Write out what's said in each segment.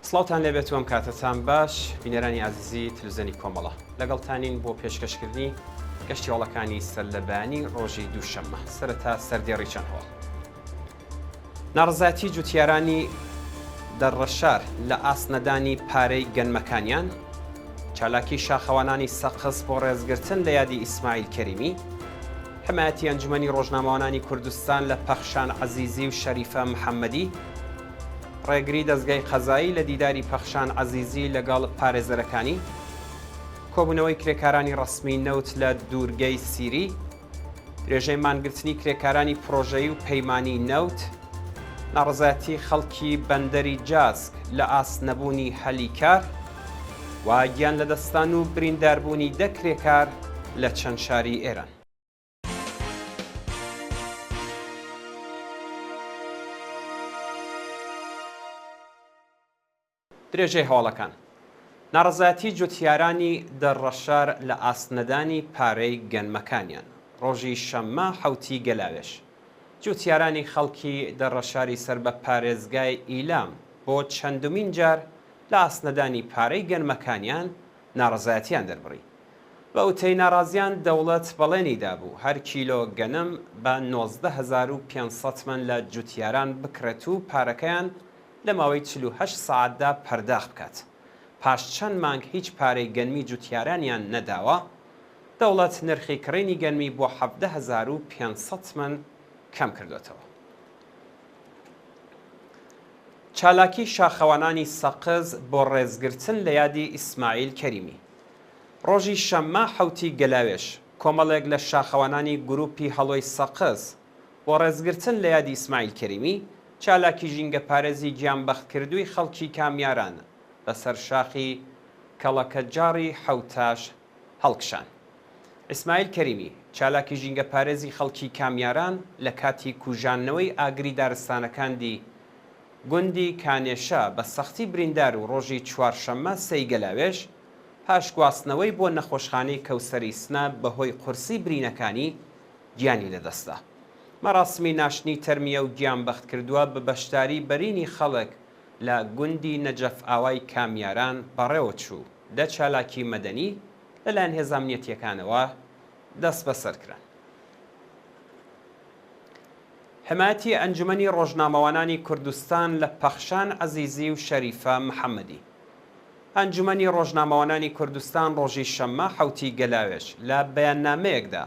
سڵاوتان لێبێت و ئەم کاتەتان باش بینەرانی ئازیزی تلوزیۆنی کۆمەڵە لەگەڵتانین بۆ پێشکەشکردنی گەشتی هەواڵەکانی سەرلەبەیانی ڕۆژی دووشەممە سەرەتا سەردێڕی چەند هەواڵ. ناڕەزایەتی جوتیارانی دەڕەشار لە ئاست نەدانی پارەی گەنمەکانیان، چالاکی شاخەوانانی سەقز بۆ ڕێزگرتن لە یادی ئیسماعیل کەریمی، حمایەتی ئەنجومەنی ڕۆژنامەوانانی کوردستان لە پەخشان عەزیزی و شەریفە محەمەدی، ڕێگری دەزگای قەزایی لە دیداری پەخشان عەزیزی لەگەڵ پارێزەرەکانی، کۆبوونەوەی کرێکارانی ڕەسمی نەوت لە دوورگەی سیری، درێژەی مانگرتنی کرێکارانی پڕۆژەیی و پەیمانی نەوت، ناڕەزایەتی خەڵکی بەندەری جاسک لە ئاست نەبوونی هەلی کار و گیان لەدەستدان و برینداربوونی دە کرێکار لە چەند شاری ئێران. درێژەی هەواڵەکان ناڕەزایەتی جوتیارانی دەڕەشار لە ئاست نەدانی پارەی گەنمەکانیان ڕۆژی شەممە حەوتی گەلاوێژ جوتیارانی خەڵکی دەڕەشاری سەر بە پارێزگای ئیلام بۆ چەندمین جار لە ئاست نەدانی پارەی گەنمەکانیان ناڕەزایەتیان دەربڕی. بە وتەی ناڕازیان دەوڵەت بەڵێنی دابوو هەر کیلۆ گەنم بە 19,500 تمەن لە جوتیاران بکڕێت و پارەکەیان لە ماوەی 48 سەعاتدا پەرداخت بکات. پاش چەند مانگ هیچ پارەی گەنمی جوتیارانیان نەداوە، دەوڵەت نرخی کڕینی گەنمی بۆ 17,500 تمەن کەم کردۆتەوە. چالاکی شاخەوانانی سەقز بۆ ڕێزگرتن لە یادی ئیسماعیل کەریمی. ڕۆژی شەممە حەوتی گەلاوێژ، کۆمەڵێک لە شاخەوانانی گرووپی هەڵۆی سەقز بۆ ڕێزگرتن لە یادی ئیسماعیل کەریمی، چالاکی ژینگەپارێزی گیانبەختکردووی خەڵکی کامیاران بە سەر شاخی کەڵەکەجاڕی حەوتاش هەڵکشان. ئیسماعیل کەریمی، چالاکی ژینگەپارێزی خەڵکی کامیاران لە کاتی کوژاندنەوەی ئاگری دارستانەکاندی گوندی کانێشە بە سەختی بریندار و ڕۆژی چوارشەممە سێی گەلاوێژ پاش گواستنەوەی بۆ نەخۆشخانەی کەوسەری سنە بەهۆی قورسی برینەکانی گیانی لەدەستدا. مەراسمی ناشتنی تەرمی ئەو گیانبەختکردووە بە بەشداری بەرینی خەڵک لە گوندی نەجەفئاوای کامیاران بەڕێوەچوو. دە چالاکی مەدەنی لەلایەن هێزە ئەمنیەتییەکانەوە دەستبەسەر کران. حمایەتی ئەنجومەنی ڕۆژنامەوانانی کوردستان لە پەخشان عەزیزی و شەریفە محەمەدی. ئەنجومەنی ڕۆژنامەوانانی کوردستان ڕۆژی شەممە حەوتی گەلاوێژ لە بەیاننامەیەکدا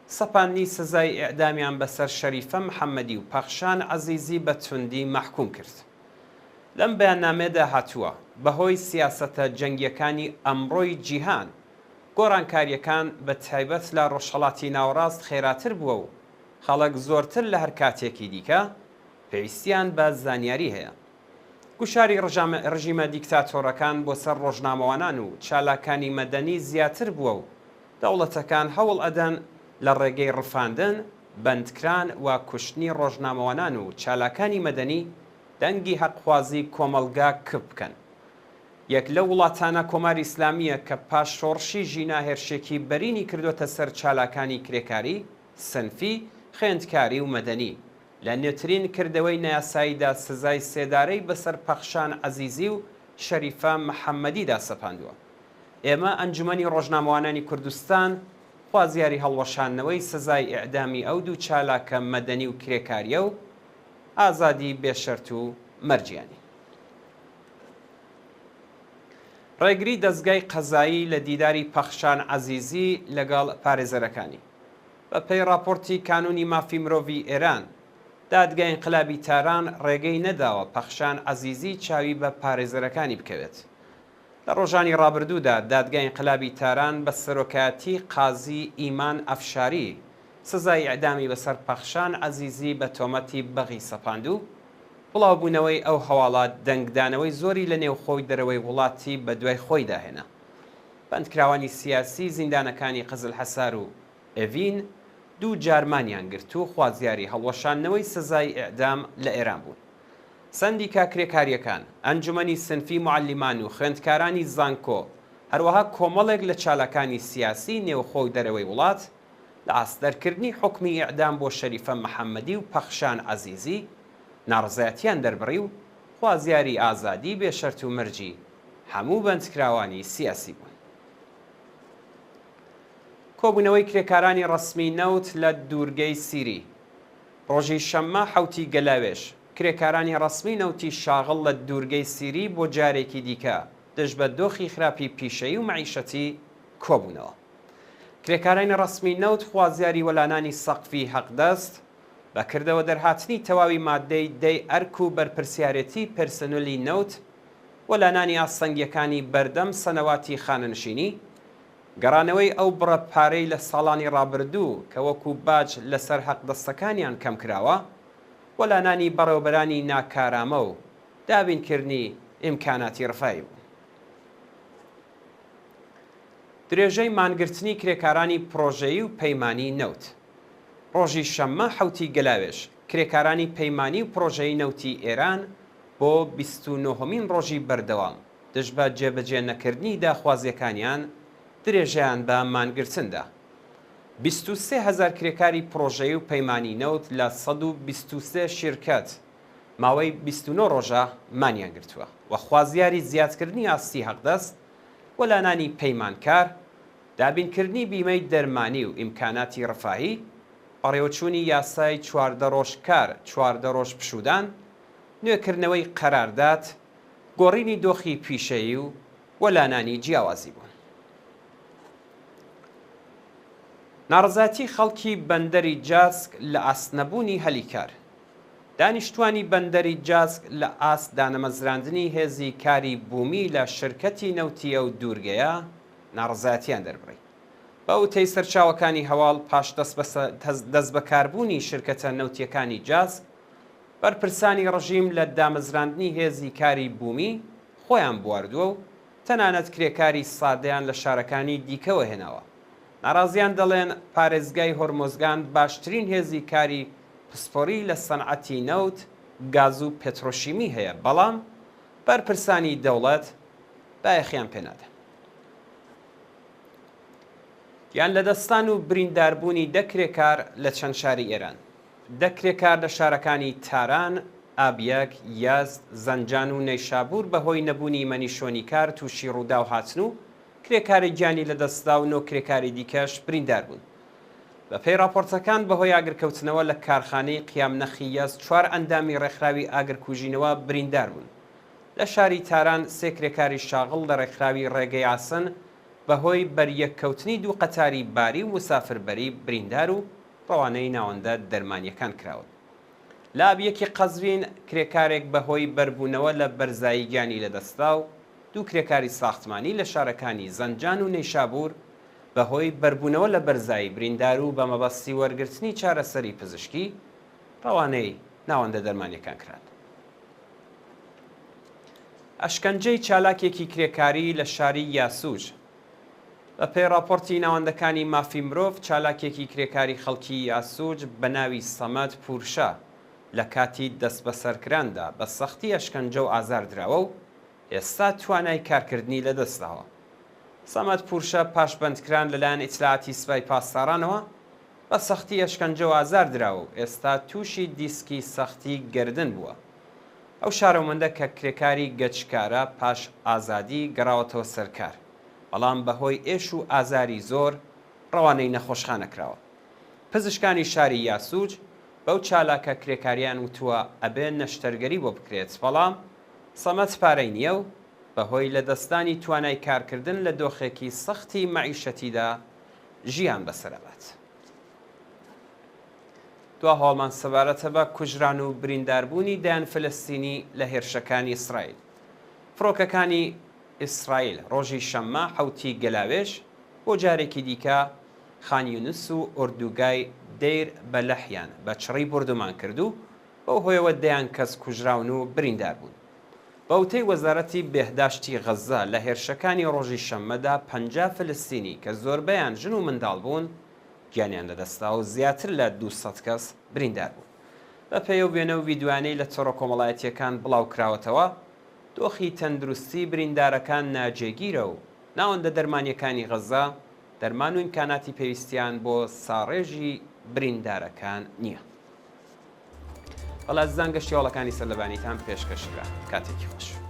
سەپاندنی سزای ئیعدامیان بەسەر شەریفە محەمەدی و پەخشان عەزیزی بە توندی مەحکوم کرد. لەم بەیاننامەیەدا هاتووە، بەهۆی سیاسەتە جەنگییەکانی ئەمڕۆی جیهان، گۆڕانکارییەکان بە تایبەت لە ڕۆژهەڵاتی ناوەڕاست خێراتر بووە و خەڵک زۆرتر لە هەر کاتێکی دیکە پێویستیان بە زانیاری هەیە. گوشاری ڕژیمە دیکتاتۆرەکان بۆ سەر ڕۆژنامەوانان و چالاکانی مەدەنی زیاتر بووە و دەوڵەتەکان هەوڵ ئەدەن لە ڕێگەی ڕفاندن، بەندکران و کوشتنی ڕۆژنامەوانان و چالاکانی مەدەنی دەنگی هەقخوازی کۆمەڵگا کپ بکەن. یەک لەو وڵاتانە کۆماری ئیسلامییە کە پاش شۆڕشی ژینا هێرشێکی بەرینی کردۆتە سەر چالاکانی کرێکاری، سنفی، خوێندکاری و مەدەنی. لە نوێترین کردەوەی نایاساییدا سزای سێدارەی بەسەر پەخشان عەزیزی و شەریفە محەمەدیدا سەپاندووە. ئێمە ئەنجومەنی ڕۆژنامەوانانی کوردستان خوازیاری هەڵوەشاندنەوەی سزای ئیعدامی ئەو دوو چالاکە مەدەنی و کرێکارییە و ئازادی بێ شەرت و مەرجیانین. ڕێگری دەزگای قەزایی لە دیداری پەخشان عەزیزی لەگەڵ پارێزەرەکانی. بە پێی ڕاپۆرتی کانوونی مافی مرۆڤی ئێران، دادگای ئینقلابی تاران ڕێگەی نەداوە پەخشان عەزیزی چاوی بە پارێزەرەکانی بکەوێت. لە ڕۆژانی ڕابردوودا دادگای ئینقلابی تاران بە سەرۆکایەتی قازی ئیمان ئەفشاری سزای ئیعدامی بەسەر پەخشان عەزیزی بە تۆمەتی بەغی سەپاند و بڵاوبوونەوەی ئەو هەواڵە دەنگدانەوەی زۆری لە نێوخۆ و دەرەوەی وڵاتی بەدوای خۆیدا هێنا. بەندکراوانی سیاسی زیندانەکانی قزلحەسار و ئێڤین دوو جار مانیان گرت و خوازیاری هەڵوەشاندنەوەی سزای ئیعدام لە ئێران بوون. سەندیکا کرێکارییەکان، ئەنجومەنی سنفی موعەلیمان و خوێندکارانی زانکۆ، هەروەها کۆمەڵێک لە چالاکانی سیاسی نێوخۆ و دەرەوەی وڵات لە ئاست دەرکردنی حوکمی ئیعدام بۆ شەریفە محەممەدی و پەخشان عەزیزی ناڕەزایەتییان دەربڕی و. خوازیاری ئازادی بێ شەرت و مەرجی هەموو بەندکراوانی سیاسی بوون. کۆبوونەوەی کرێکارانی ڕەسمی نەوت لە دوورگەی سیری ڕۆژی شەممە حەوتی گەلاوێژ، کرێکارانی ڕەسمی نەوتی شاغڵ لە دوورگەی سیری بۆ جارێکی دیکە دژ بە دۆخی خراپی پیشەیی و مەعیشەتی کۆبوونەوە. کرێکارانی ڕەسمی نەوت خوازیاری وەلانانی سەقفی هەقدەست، بە کردەوە دەرهاتنی تەواوی ماددەی دەی ئەرک و بەرپرسیارێتی پرسنلی نەوت، وەلانانی ئاستەنگیەکانی بەردەم سەنەواتی خانەنشینی، گەڕانەوەی ئەو بڕە پارەی لە ساڵانی ڕابردوو کە وەکو باج لەسەر هەقدەستەکانیان کەمکراوە، وەلانانی بەڕێوەبەرانی ناکارامە و دابینکردنی ئیمکاناتی ڕفاهی بوون. درێژەی مانگرتنی کرێکارانی پڕۆژەیی و پەیمانی نەوت ڕۆژی شەممە حەوتی گەلاوێژ، کرێکارانی پەیمانی و پڕۆژەیی نەوتی ئێران بۆ 29مین ڕۆژی بەردەوام دژ بە جێبەجێ نەکردنی داخوازییەکانیان درێژەیان بە مانگرتن دا. 23 هەزار کرێکاری پڕۆژەیی و پەیمانی نەوت لە 123 شیرکەت ماوەی 29 ڕۆژە مانیان گرتووە و خوازیاری زیادکردنی ئاستی حەقدەست، وەلانانی پەیمانکار، دابینکردنی بیمەی دەرمانی و ئیمکاناتی ڕفاهی، بەڕێوەچوونی یاسای 14 ڕۆژ کار 14 ڕۆژ پشوودان، نوێکردنەوەی قەرارداد، گۆڕینی دۆخی پیشەیی و وەلانانی جیاوازی بوون. ناڕەزایەتی خەڵکی بەندەری جاسک لە ئاست نەبوونی هەلی کار. دانیشتوانی بەندەری جاسک لە ئاست دانەمەزراندنی هێزی کاری بوومی لە شرکەتی نەوتی ئەو دوورگەیە ناڕەزایەتیان دەربڕی. بە وتەی سەرچاوەکانی هەواڵ پاش دەستبەکاربوونی شرکەتە نەوتیەکانی جاسک، بەرپرسانی ڕژیم لە دامەزراندنی هێزی کاری بوومی خۆیان بواردووە و تەنانەت کرێکاری سادەیان لە شارەکانی دیکەوە هێناوە. ناڕازیان دەڵێن پارێزگای هۆرمۆزگان باشترین هێزی کاری پسپۆری لە سەنعەتی نەوت، گاز و پێترۆشیمی هەیە، بەڵام بەرپرسانی دەوڵەت بایەخیان پێ نادەن. گیان لەدەستدان و برینداربوونی دە کرێکار لە چەند شاری ئێران. دە کرێکار لە شارەکانی تاران، ئابیەک، یەزد، زەنجان و نەیشابوور بەهۆی نەبوونی مەنیشۆنی کار تووشی ڕووداو هاتن و کرێکارێک گیانی لەدەستدا و نۆ کرێکاری دیکەش بریندار بوون. بەپێی ڕاپۆرتەکان بەهۆی ئاگرکەوتنەوە لە کارخانەی قیام نەخی یەزد چوار ئەندامی ڕێکخراوی ئاگرکوژینەوە بریندار بوون. لە شاری تاران سێ کرێکاری شاغڵ لە ڕێکخراوی ڕێگەی ئاسن بەهۆی بەریەککەوتنی دوو قەتاری باری و موسافربەری بریندار و ڕەوانەی ناوەندە دەرمانییەکان کراون. لە ئابیەکی قەزوین کرێکارێک بەهۆی بەربوونەوە لە بەرزایی گیانی لەدەستدا و دوو کرێکاری ساختمانی لە شارەکانی زەنجان و نەیشابوور بەهۆی بەربوونەوە لە بەرزایی بریندار و بە مەبەستی وەرگرتنی چارەسەری پزیشکی ڕەوانەی ناوەندە دەرمانییەکان کران. ئەشکەنجەی چالاکێکی کرێکاری لە شاری یاسوج. بەپێی ڕاپۆرتی ناوەندەکانی مافی مرۆڤ، چالاکێکی کرێکاری خەڵکی یاسوج بە ناوی سەمەد پوورشە لە کاتی دەستبەسەرکراندا بە سەختی ئەشکەنجە و ئازار دراوە و ئێستا توانای کارکردنی لەدەستداوە. سەمەد پوورشە پاش بەندکران لەلایەن ئیتلاعاتی سپای پاسدارانەوە بە سەختی ئەشکەنجە و ئازار دراوە و ئێستا تووشی دیسکی سەختی گەردن بووە. ئەو شارۆمەندە کە کرێکاری گەچکارە پاش ئازادی گەڕاوەتەوە سەر کار، بەڵام بەهۆی ئێش و ئازاری زۆر ڕەوانەی نەخۆشخانە کراوە. پزیشکانی شاری یاسوج بەو چالاکە کرێکاریان وتووە ئەبێ نەشتەرگەری بۆ بکرێت، بەڵام سەمەد پارەی نییە و بەهۆی لەدەستدانی توانای کارکردن لە دۆخێکی سەختی مەعیشەتیدا ژیان بەسەر ئەبات. دوا هەواڵمان سەبارەتە بە کوژران و برینداربوونی دەیان فلستینی لە هێرشەکانی ئیسرائیل. فڕۆکەکانی ئیسرائیل ڕۆژی شەممە حەوتی گەلاوێژ بۆ جارێکی دیکە خان یونس و ئۆردوگای دەیر بەلەحیان بە چڕی بۆردومان کرد و بەو هۆیەوە دەیان کەس کوژراون و بریندار بوون. بە وتەی وەزارەتی بێهداشتی غەززە لە هێرشەکانی ڕۆژی شەممەدا 50 فلستینی کە زۆربەیان ژن و منداڵ بوون گیانیان لەدەستدا و زیاتر لە 200 کەس بریندار بوون. بەپێی ئەو وێنە و ڤیدیۆیانەی لە تۆڕە کۆمەڵایەتییەکان بڵاوکراوەتەوە، دۆخی تەندروستی بریندارەکان ناجێگیرە و ناوەندە دەرمانییەکانی غەززە دەرمان و ئیمکاناتی پێویستیان بۆ ساڕێژی بریندارەکان نییە. بەڵێ ئازیزان گەشتی هەواڵەکانی سەرلەبەیانیتان پێشکەش کرا. کاتێکی خۆش.